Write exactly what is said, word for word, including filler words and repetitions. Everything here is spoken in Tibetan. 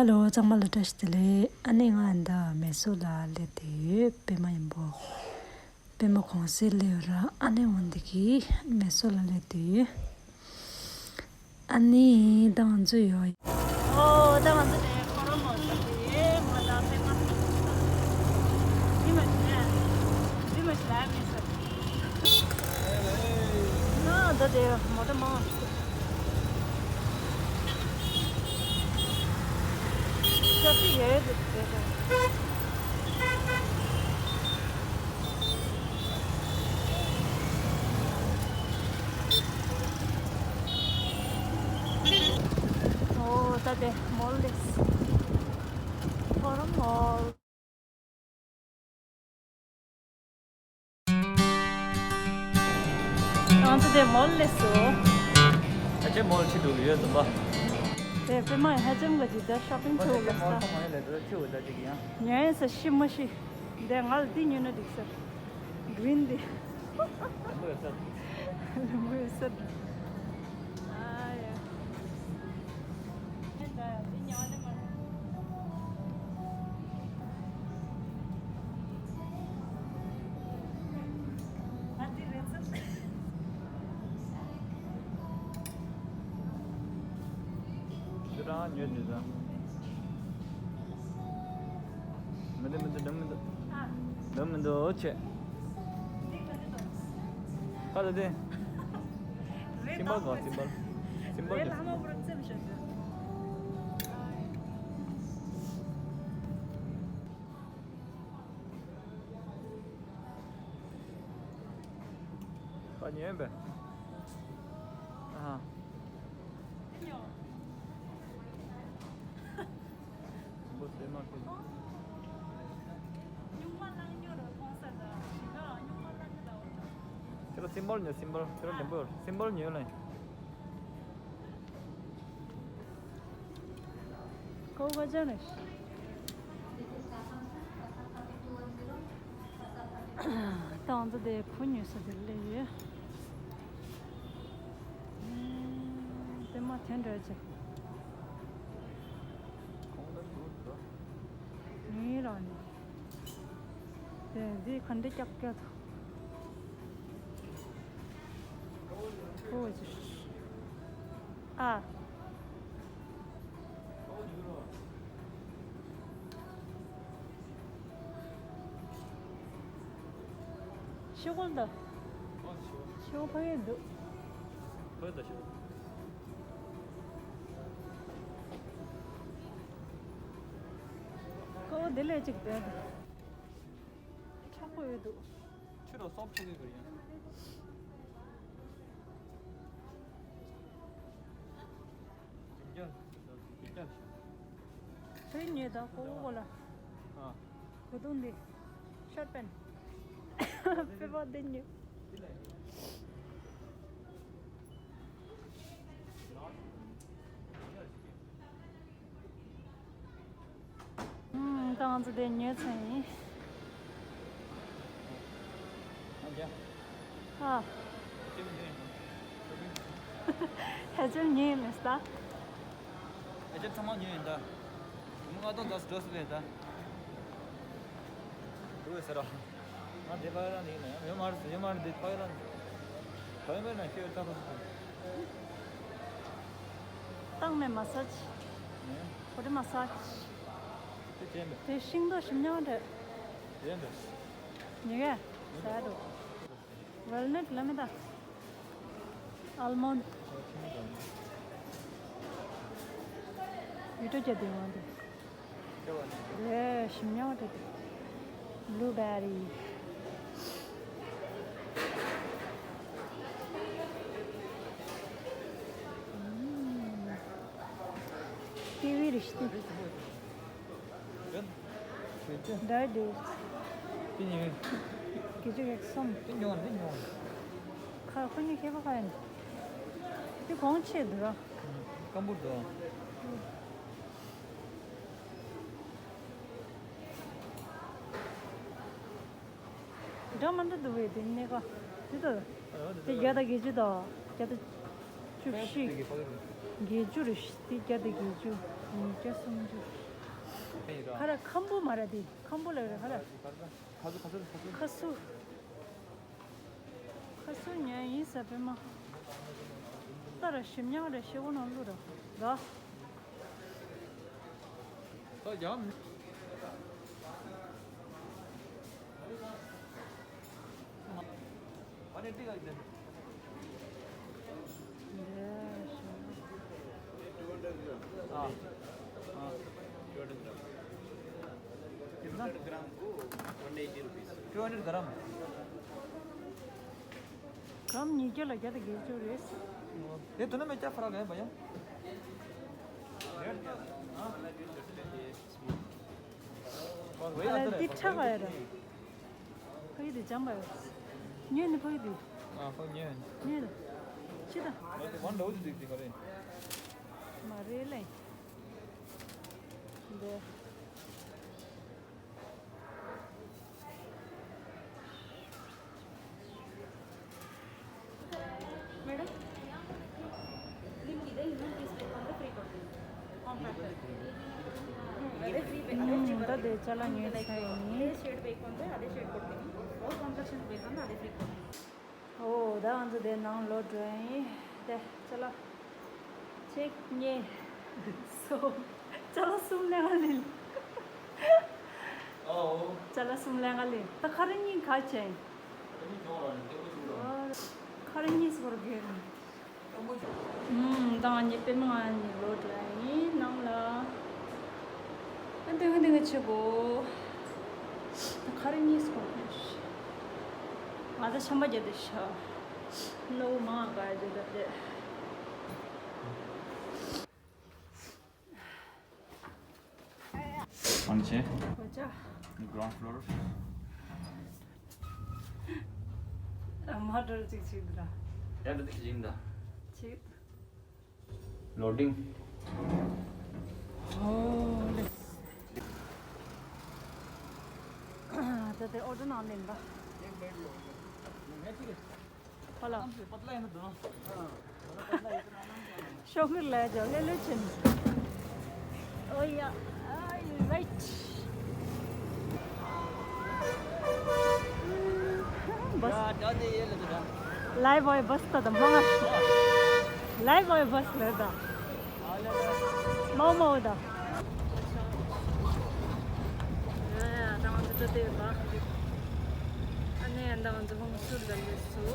ཧེ་ལོ། ཚང་མ་ལ་བཀྲ་ཤིས་བདེ་ལེགས། ཨ་ནི་ང་འདི་མེ་སོ་ལ་སླེབས་བསྡད་ཡོད། པད་མ་ཡིན་པོ། པད་མ་གུང་སེང་སླེབས་ཡོད་ར། ཨ་ནི་འོ་འདི་གི་མེ་སོ་ལ་སླེབས་བསྡད་ཡོད། ཨ་ནི་ད་ང་ཚོ་ཡོད། ཨོ་ད་ང་ཚོ་དེ་ཁོ་རང་མོ་ཚོ་དེ་ང་དང་པད་མ། འདི་མ་ཞིག་ལ། འདི་མ་ཞིག་ལ་མེ་སོ། ཨ་ད་དེ་མོ་ཊ་མང་། ཨོ་ད་དེ་མོལ་ལེས། ཁོ་རང་མོལ། ང་ཚོ་དེ་མོལ་ལེས་སོ། ཨ་ཅེ་མོལ་ཆེ་འདུག་ཡོད་འདུག་པ། དེ་པད་མ་ཧ་ཅང་གི་ཇི་ལྟར་ཤོ་པིང་ཆེ་བོ་ལ་ས། ཉོ་ཡས་ས་ཤི་མ་ཤི། དེ་ང་ལ་འདི་ཉོས་ན་འགྲིག་ས། གི་རིན་འདི། ལ་མོ་ཡོད་ས། ལ་མོ་ཡོད་ས། ཨ་ཡ། འདི་རང་ཉོས་འདུག་ད། མི་འདུག་མི་འདུག་འདུག་མི་འདུག་འདུག་མི་འདུག་ཆེ། ཁ་ལ་དེ། སིམ་པལ་གོ་སིམ་པལ། སིམ་པལ་རེད་གོ་ལྷ་མོ་བུ་ར་བཙེམ་བཞག་གི། ཁ་ཉན་པས། ཨ། སིམ་པལ་སེ་མ་ཁེ། སྨྱུག་མ་བླངས་ཉོ་རོ་མཐོང་ས་ད། ཞིང་ཁ་ལ་སྨྱུག་མ་བླངས་ཉོ་ད་འོ་ད། ཁྱེད་རང་སིམ་པལ་ཉོ་སིམ་པལ། ཁྱེད་རང་ལྡེམ་པོ་ཡོད་སིམ་པལ་ཉོ་ལེ། ཀོ་བ་ཅན་རེད། ཏང་ཙི་དེ་ཕུ་ཉོས་ས་དེ་སླེབས་ཡོད། དེ་མ་དེ་འདྲ་ཅིག་ངའི་རང་ནི། དེ་འདི་ག་འདྲ་ཀྱག་ཀྱག་ཐོག་ཨོ་ཅི། ཨ། ཤོག་གུ་འདི། ཤོག་གུ་ཕ་གི་འདུག་ཕ་གི་འདི་ཤོག་ཀོ་བ་འདི་ལས་གཅིག་བསྡད་འདུག་ཆག་པོ་ཡོད་འདུག་ཆུ་རོ་སོབ་ཆུ་གི་གུར་ཡིན། རྒྱ་རྒྱ་ཕྱིན། ཉོས་དང་ཀོ་ཀོ་ལ། ཨ། གོས་ཐུང་འདི། ཤོར་པན། པེ་པ་འདི་ཉོས། ཨུམ། ད་ང་ཚོ་དེ་ཉོས་ཚར་ཡིན། ཨ། ཧེ་ཅལ་ཉོས་མེད་ད། ཨེ་ཅེ་ཚང་མ་ཉོས་ཡིན་ད། མི་ང་ཏོ་ཛ་སི་འགྲོ་སི་ལེ་ད། འགྲོ་ཟེར་རོ། ང་དེ་ཕ་གི་རང་ནས་ཡིན་ན་ཡང་ཡོད་མ་རེད་ཟེར་ཡོད་མ་རེད་དེ་ཕ་གི་རང་ནས། ད་ཡོད་མེད་ན་ཁྱོད་ད་ཕ་གི། ཏང་མེ་མ་སཱཇ། ཨེ། བོ་ཊི་མ་སཱཇ། དེ་བྱས་མེད། དེ་ཤིང་ཏོག་ཞིམ་ཉམས་རེད། བྱས་མེད། ཉེ་ག་ཟ་འགྲོ། ཝེལ་ནཊ་ལ་མེ་ད། ཨལ་མོན། ཡུ་ཊོ་ཅ་དེ་བང་དེ། ལས་ཞིམ་ཉམས་དེ། བྷུ་ལུ་བེ་རི། ཀི་ཝི་རེད་ཤི་ཏེ། འདྲ་འདྲ། དེ་ཉོས། དགེ་ཆོས་རེད་སོམ། དེ་ཉོ་དེ་ཉོ། ཁ་ཁོ་གཉིས་ཁྱད་པར་ག་ཡིན། དེ་གོང་ཆེ་འདུག་ར། སྐམ་པོ་འདུག་འདྲ་མི་འདྲ་འདུག་བས་དེ་གནས་ཀ་དེ་ད། དེ་བརྒྱ་དང་བརྒྱད་ཅུ་དང་བརྒྱ་དང་། བཅུ་བཞི། བརྒྱད་ཅུ་རེད། དེ་བརྒྱ་དང་བརྒྱད་ཅུ། ཉིས་བརྒྱ་སུམ་ཅུ། ཁ་ར་ཁམ་བུ་མ་ར་དེ་ཁམ་བུ་ལ་རེད་ཁ་ར། ཁ་སུ། ཁ་སུ་ཉན་ཡིན་ས་པེ་མ། ཏ་ར་ཞིམ་ཉག་ར་ཤེ་བོ་ནང་བླུག་ར། ག་ཁམ་ཉིས་བརྒྱ་ལ་བརྒྱ་དང་བརྒྱད་ཅུ་རེད། ये दोनों में क्या फर्क है भैया? वही ཨ་ལ་འདི་ཁྲག་ག་ཡ་ར། ཕ་གི་དེ་འཇམ་པ་ཡོད། ཉོས་ནི་ཕ་གི་དེ། ཨ་ཕ་གི་ཉོས། ཉོས་ལ། ཕྱི་ད། वन डबल सिक्स सिक्स करे। མ་རེད་ལེ། འདི། ಮೇಡಮ್, ನಿಮ್ಗೆ ಇದೆ ಇನ್ನೊಂದು ಪೀಸ್ ಬೇಕು ಅಂದರೆ ಫ್ರೀ ಕೊಡ್ತೀನಿ. ಕಾಂಪ್ಯಾಕ್ಟ್. ಹ್ಞೂ ಅದೇ ಫ್ರೀ ಬೇಕು ಅದೇ ಫ್ರೀ 음, 다 내잘라. ཉོས་ཚར་ཡིན། ཨེ་ཤེཌ ಬೇಕು ಅಂದರೆ ಅದೇ ཤེཌ ಕೊಡ್ತೀನಿ. ರೋಸ್ ಕಾಂಪ್ಲೆಕ್ಷನ್ ಬೇಕು ಅಂದರೆ ಅದೇ ಫ್ರೀ ಕೊಡ್ತೀನಿ. ཨོ་ད་ང་ཚོ་དེ་ནང་ལོག་འགྲོ་ཡིན། དེ་ཅ་ལག་གཅིག་གཉིས། གསུམ། ཅ་ལག་གསུམ་ལེན་ག་ལེན། ཨོ། ཅ་ལག་གསུམ་ལེན་ག་ལེན། ད་ཁ་ར་གཉིས་ག་ཅན། ཁ་ར་གཉིས་སྐོར་གྱི། ཨུམ། ད་ངེད་པད་མ་ང་གཉིས་ལོག་འགྲོ་ཡིན་ནང་ལ། ཨ་འདི་ག་འདི་ག་ཆེ་གོ། ཁ་ར་གཉིས་སྐོར་གྱི། ང་ད་ཤམ་པ་རྒྱབ་དེ་ཤ། ནོ་མ་ག་རྒྱབ་དེ། ཨང་ཆེ། ཨོ་ཅག། གྷི་རའུན་ཌི་ཕི་ལོར། ཨ་མ་འགྲོ་ཅིག་ཅིག་འདྲ། ཡ་འགྲོ་ཅིག་ཅིག་འདྲ། ཅིག་ལོ་ཌིང་། ཨོ་ལེ། ད་དེ་ཨོ་ཌར་ནང་ལེན་པ། ཧོ་ལ། ཤོག་ངེར་ལ་ཇོ་ལེ་ལེ་ཆེན། ཨོ་ཡ། ཨ་ཡ་རའིཊ། བྷ་སི། ལའིབ་བོའི་བྷ་སི་ད་ད་མ་ང་། ལའིབ་བོའི་བྷ་སི་ལ་ད། མོ་མོ་ད། ཡ་ཡ་ད་ང་ཚོ་ད་དེ་བ། ཨ་ནེ་ཡ་ད་ང་ཚོ་ཧོང་སུར་ལ་ལེ་སུ།